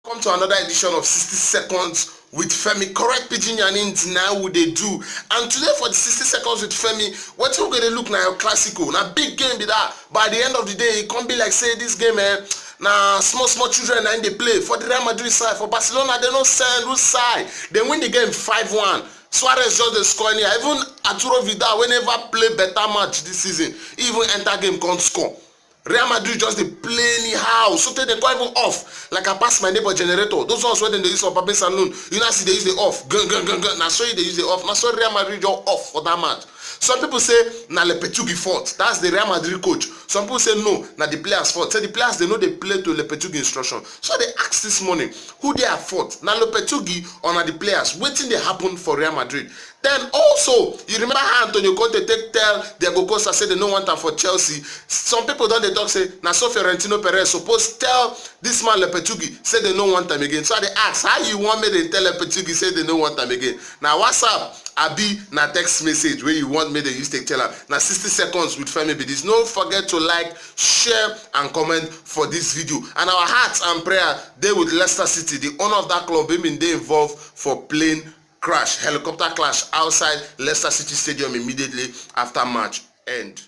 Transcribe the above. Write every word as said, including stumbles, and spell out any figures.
Welcome to another edition of sixty Seconds with Femi. Correct pidgin yarnings now we dey do. And today for the sixty Seconds with Femi, wetin we go dey look na El Clasico. Na big game be that. By the end of the day, e come be like say this game, eh, na small small children na im dey play. For the Real Madrid side, for Barcelona, dem no send. Who side? Dem win the game five one. Suarez just dey score anyhow. Even Arturo Vidal, wey never play better match this season, e even enter game come score. Real Madrid just dey play anyhow, so tey dem come even off. Like I pass my neighbor generator, those ones wey dem dey use for barbing saloon, you know as e dey use dey off, gun gun gun gun, na so e dey use dey off. Na so Real Madrid just off for that match. Some people say na Lopetegui fault, that's the Real Madrid coach. Some people say no, na the players fault, say the players dem no dey play to Lopetegui instruction. So I dey ask this morning, who dey at fault? Na Lopetegui or na the players? Wetin dey happen for Real Madrid? Then also, you remember how Antonio Conte take tell Diego Costa say dem no want am for Chelsea? Some people don dey talk say na so Florentino Perez suppose tell this man Lopetegui say dem no want am again. So I dey ask, how you want make dem tell Lopetegui say dem no want am again? Na WhatsApp abi na text message wey you want make dem use take tell am? Na sixty Seconds with Femi be this. No forget to like, share and comment for this video. And our hearts and prayer dey with Leicester City, the owner of that club, wey bin dey involved for plane crash, helicopter crash outside Leicester City Stadium immediately after match end.